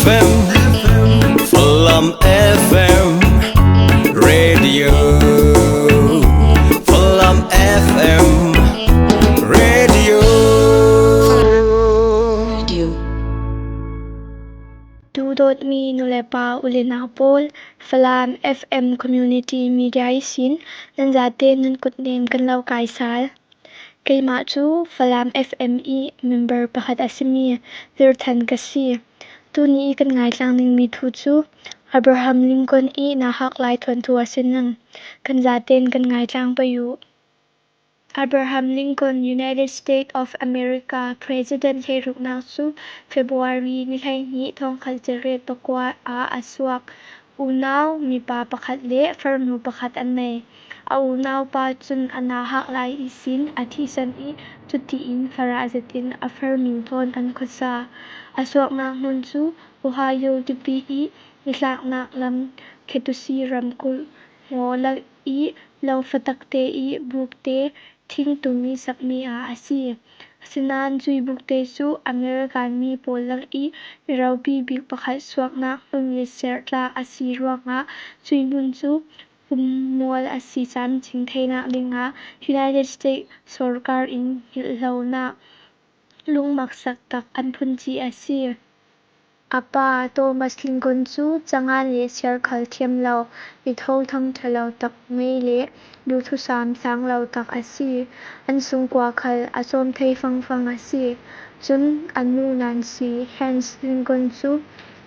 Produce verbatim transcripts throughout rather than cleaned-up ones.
F M, Falam F M Radio, Falam F M Radio. Dudot mi nulepa ulinau pawl, Falam F M Community Media isin, nan zate nan kutnem kan lo kaisal. Keimah cu Falam F M i member pakhat a simi Lirthan ka si. Tuni i kan ngaitlang dingmi thu cu Abraham Lincoln i nauhak lai thuanthu a si ning. Kan zaten kan ngaitlang pei u. Abraham Lincoln, United States of America President hleiruknak cu February ni hleihnih thongkhat cariat pakua ah a suak. Unau mipa pakhat le farnu pakhat an nei. A unaupa cun a nauhak lai ihsin a thihsan i cutiin farah zetin a farmi thawn an khuasa. A suaknak hmun cu Ohio tipi i nihlaknak lam Ketusi ramkulh hngawlak i lo fatakte i bukte thingtum i sakmi ah a si. Asinain cui bukte cu American mi pawl lak i miropi bik pakhat suaknak hmun le serh tla a si ruangah cui hmun cu pummual a si caan chim theinak dingah United States sorkar in hngilh lonak lungmaksak tak an phunci a si. A pa Thomas Lincoln cu cangan le siar khal thiam lo, mitho thangṭha lo tak ngei le duhthusam sang lo tak a si. An sungkua khal a sawm thei fangfang a si. Cun a nu Nancy Hanks Lincoln cu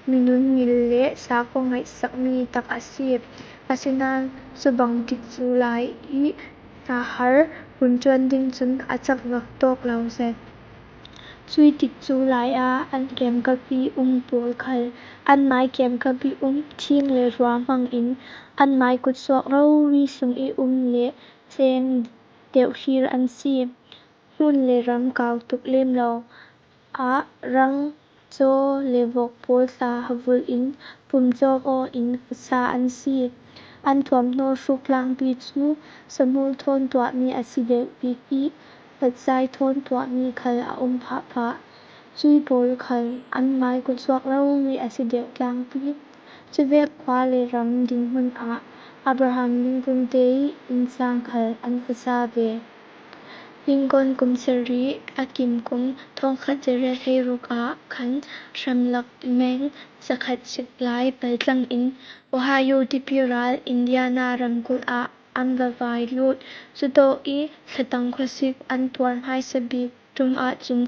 minung ngil le sakhaw ngaihsakmi tak a si. Asinain cubang tikcu lai i a har hun ṭuan ding cun a cak vak tawk lo zet. Cui tikcu lai ah an kiamkap i um pawl khal an mai kiamkap i um thing le rua hmang in an mai kutsuak rori sung i um le ceng deuhhlir an si. Hmun le ram kau tuk lem lo ah rang caw le vok pawl tla vulh in pumcawk aw in khuasa an si. An tuamhnaw hruk tlangpi cu samul thawn tuahmi a si deuh bik i, patzai thawn tuahmi khal a um phahphah. Cui pawl khal an mai kutsuak rori a si deuh tlangpi. Cuvek khua le ram dinhmun ah Abraham Lincoln te i innsang khal an khuasa ve. Lincoln kum sarih a kim kum thongkhat cariat hleiruk ah khan hramlak meng zakhat sik lai paltlang in Ohio tipi ral Indiana ramkulh ah an va vai lut. Cutawk i thlatang khuasik an tuar hmaisa bik ṭum ahcun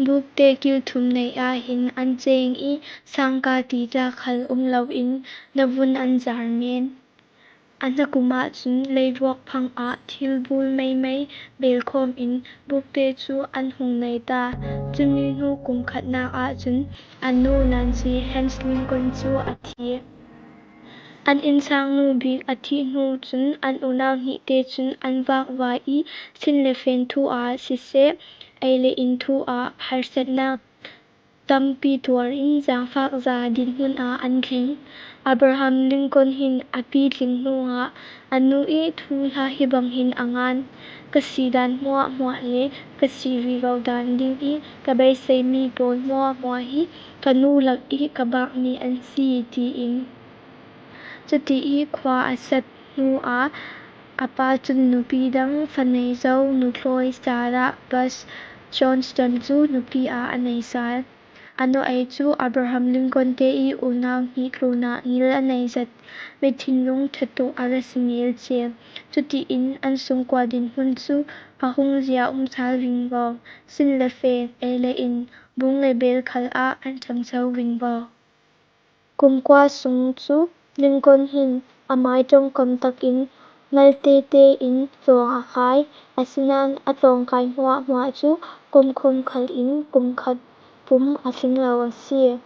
bukte kilthum neih ah hin an ceng i sangka ti tla khal um loin navun an zar men. A hnakum ahcun leiruak phang ah thilbul meimei belkhawm in bukte cu an hung nei ta. Cumi hnu kum khatnak ahcun a nu Nancy Hanks Lincoln cu a thi. An innsangnu bik a thih hnu cun an unau hnihte cun an vakvai i sin le fen thu ah siseh, ei le in thu ah harsatnak tampi tuar in zaangfak za dinhmun ah an tling. Abraham Lincoln hin a pitling hnuah a nu i thu hla hi bang hin a ngan. Ka si dan hmuahhmuah le ka si vivo dan ding i ka beiseimi pawl hmuahhmuah hi ka nu lak i ka bakmi an si, tiin. Cuti i khua a sat hnu ah a pa cun nupi dang fanei zo nuthlawi Sarah Bush Johnston cu nupi ah a nei sal. A nu ei cu Abraham Lincoln te i unau hnih tlunah ngil a nei zet, mithinlung ṭha tuk a ra si ngel cia. Cutiin an sungkua dinhmun cu a hung zia um sal vingvo, sin le fen, ei le in, bung le bel khal ah an ṭhangcho vingvo. Kum kua sung cu Lincoln hin a mai ṭongkam takin malte tein tlawng a kai, asinain a tlawngkai hmuahhmuah cu kum khum khal in kum khat pum a tling lo a si.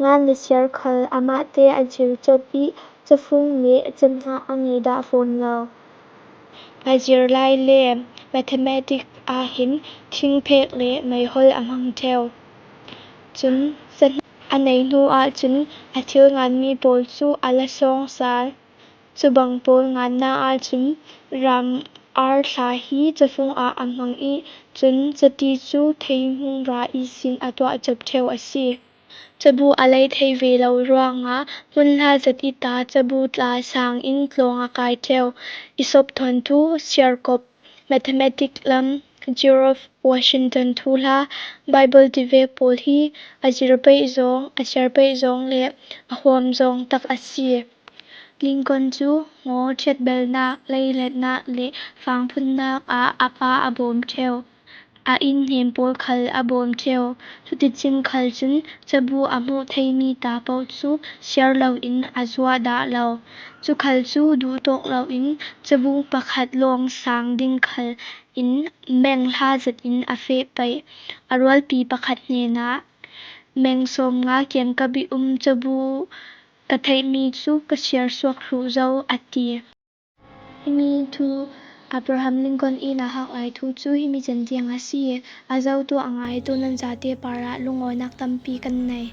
Ngan le siar khal amahte a circawp i cafung le cahna a ngei dah fawn lo. A zirlai le mathematics ah hin thingphek le meihol a hmang ṭheo. Cun cahna a nei hnu ahcun a thil nganmi pawl cu a la sawng sal. Cubang pawl ngannak ahcun ram ar thla hi cafung ah a hmang i cun cati cu theihmunra ihsin a tuah cop ṭheo a si. Cabu a lei thei ve lo ruangah hmun hla zat i ta cabu tla sangin tlawng a kai ṭheu. I sop thawn thu siarkop, mathematic lam, George Washington thuhla, Bible tivek pawl hi a zir peih zawng, a siar peih zawng le a huam zawng tak a si. Lincoln cu ngaw ṭhiatbelnak, leihletnak le fangphunnak ah a pa a bawm ṭheu. A innhnem pawl khal a bawm ṭheu. Cuticun khal cun cabu a hmuh theimi ta paoh cu siar loin a zuah dah lo. Cu khal cu duhtawk loin cabu pakhat lawng sang ding khal in meng hla zat in a feh paih. A rualpi pakhat hnenah, "Meng sawmnga kiangkap i um cabu ka theihmi cu ka siar suak hluh zo," a ti. Himi thu Abraham Lincoln ih a hak lai thu cu himi can tiang a si. A zotu a ngaitu nan zate parah lungawinak tampi kan nei.